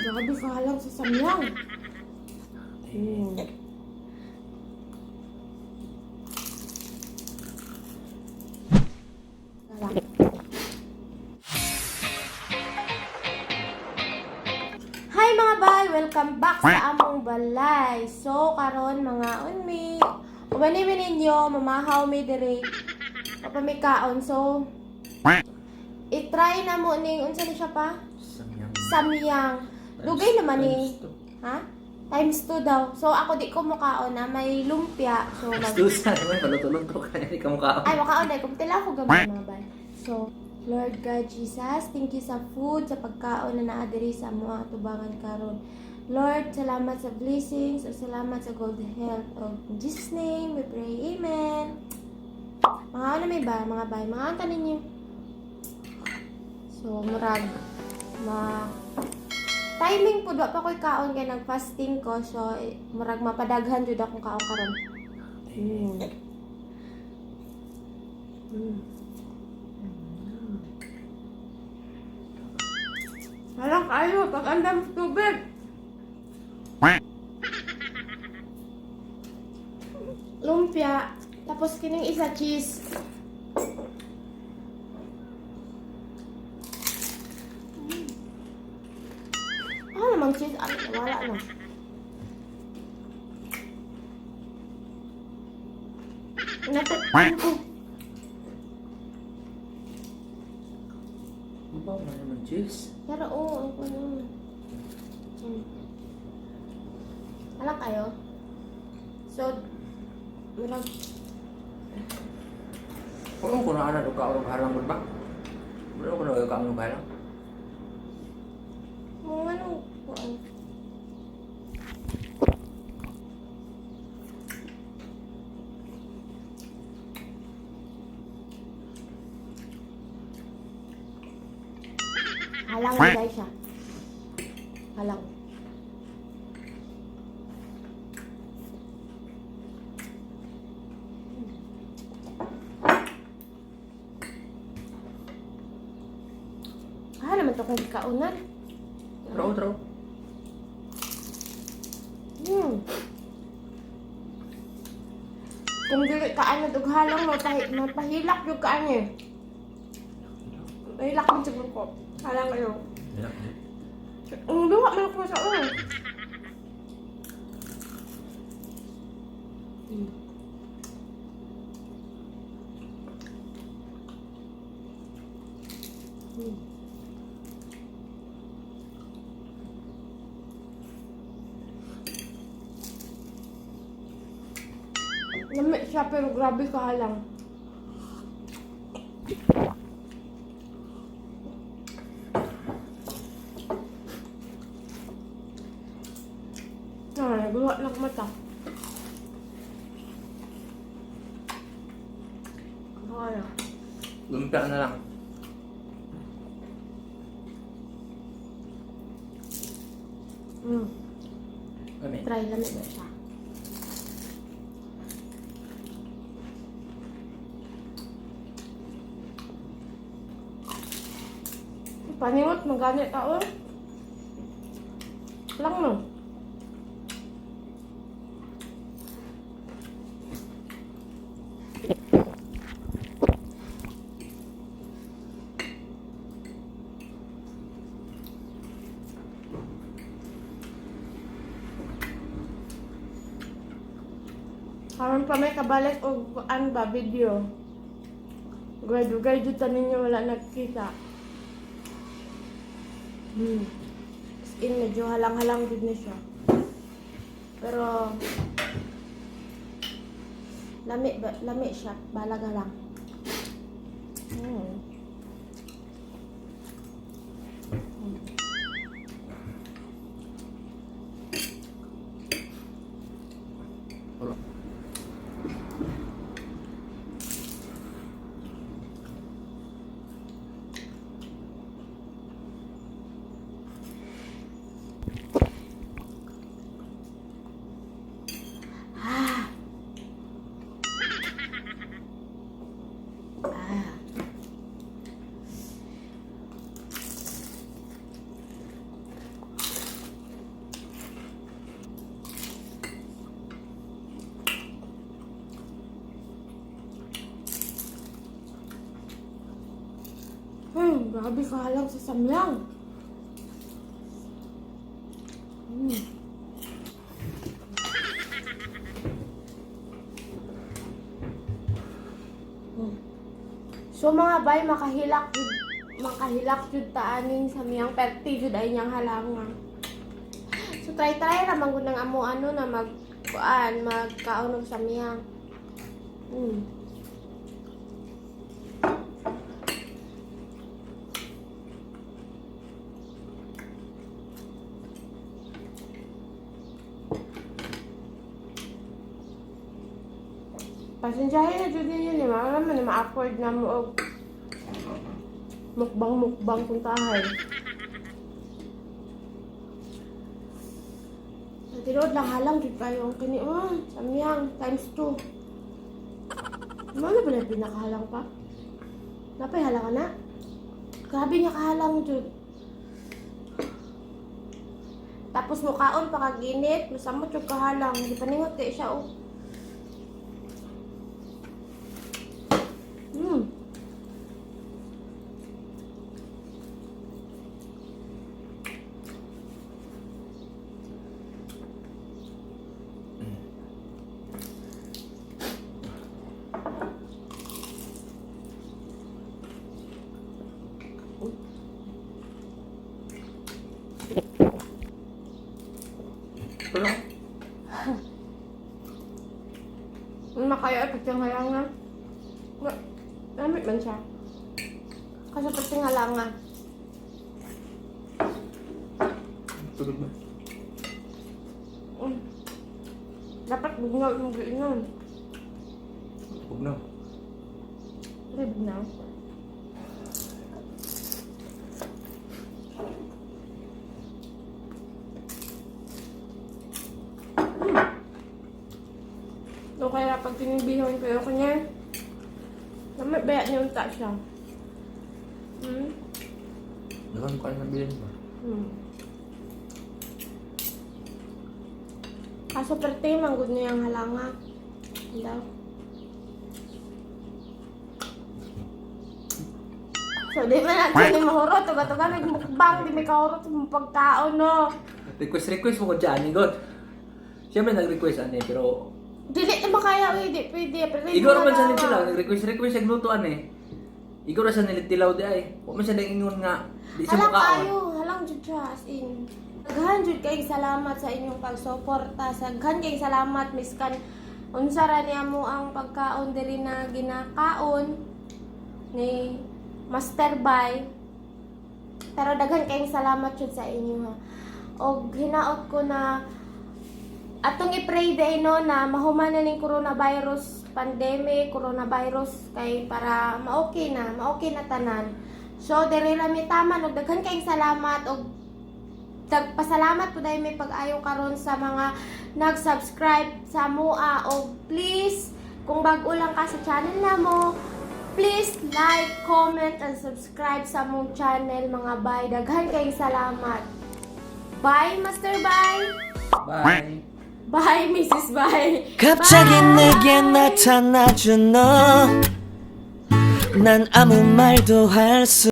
Grabe ka lang sa samyang. Wala. Hi, mga bay! Welcome back sa among balay. So, karon, mga unmi, ubani mi ninyo, mamahaw mi diri. Papamikaon. So, i-try na mo ning unsa ni siya pa? Samyang. Samyang. Dugay naman ni. Times two. Ha? Times 2 daw. So, ako di ko mukaon na may lumpia. So, mag Times two sa naman, paluto-luto ka, hindi ka mukhaon. Ay, makaon na. Kumtila ako gamay, mga bay. So, Lord God Jesus, thank you sa food, sa pagkaon na naa diri sa mga atubangan karon. Lord, salamat sa blessings, ug salamat sa good health. Ug in Jesus' name, we pray. Amen. Mga ano may ba, mga bay, mga anta ninyo. So, murag, ma timing po, wa pa ko'y kaon kay nag-fasting ko. So, eh, murag mapadaghan jud akong kaon karon. Wala kayo, pag andam sa tubig. Lumpia, tapos kining isa cheese. Ano namang cheese? Ano, wala na. Natak ko. Ano ba naman cheese? Pero oo, ako na. Alam kayo? So, murag, Oo, kung naanan o kaon og halang ba? Wala ko na kaon og halang. mga ano, kuan. Halang na guys siya. Halang. Ah, naman to kung kaunan. Traw, traw. Kung dili ka ano og halang mapahilak jud ka ani. Mahilak man siguro ko. Halang kayo. Ang duha man ko sa ulo. Lami siya pero grabe ka halang. Ah, nagawa lang mata. Ano? Lumpia na lang. Kami. Try lamig na siya. Paningot, magani tao. Lang no. Karon pa may kabalik og an ba video. Dugay-dugay jud ta ninyo wala nagkita. As in, medyo halang-halang jud ni siya. Pero lami ba, lami siya, balaga lang. Wala. Ah. Ah. Grabe kahalang sa samyang. So mga bay, makahilak jud taaning samyang perti jud ay niyang halanga. So try try ra man gud ng amo ano na mag kuan magkaon og samyang. Pasensyahin na jud ninyo ni mama man na ma-afford na mo og mukbang mukbang kung tahay. Sa tinuod lang halang jud kayo ang kini oh, samyang times 2. Mao na ba na pinakahalang pa? Napay halang ka na? Grabe niya kahalang jud. Tapos mukaon pa kaginit, masamot jud kahalang, gipaningot kay siya oh. Pero, Makaya ay pagtinghalanga. Namit man siya. Kasi pagtinghalanga. Tulog ba? Dapat bugnaw yung giinom. Bugnaw. Hindi bugnaw. No, kaya pag tinibihon ko yung kanya, namit ba niya unta siya? Dagan ko ng bilin ba? Kaso perte, manggod niya ang halanga. Hello? So, di man natin ni mahurot. Tuga-tuga, nagmukbang, di may kahurot sa mga pagkaon, no? Request request mo ko dyan, ni God. Siyempre nag-request ani, pero Dili na makaya, uy, di pwede. Pero Igor man sa nila, nag-request request ang luto ani. Igor sa nila tilaw di ay. Wa man siya ingon nga di siya Halang mukaon. kayo, halang jud siya, as in. Daghan jud kayong salamat sa inyong pagsuporta. Daghan kayong salamat miskan unsa ra niya mo ang pagkaon diri na ginakaon ni Master Bay. Pero daghan kayong salamat jud sa inyo ha. Og hinaot ko na atong i-pray day no na mahuman na ning coronavirus pandemic, coronavirus kay para ma-okay na tanan. So diri ra mi taman og daghan kayong salamat og nagpasalamat po dahil may pag-ayo karon sa mga nag-subscribe sa mua og please kung bag-o lang ka sa channel namo, please like, comment and subscribe sa mong channel mga bay. Daghan kayong salamat. Bye, Master Bye. Bye. Bye, Mrs. Bye. 갑자기 Bye. 내게 나타나준 너. 난 아무 말도 할 수.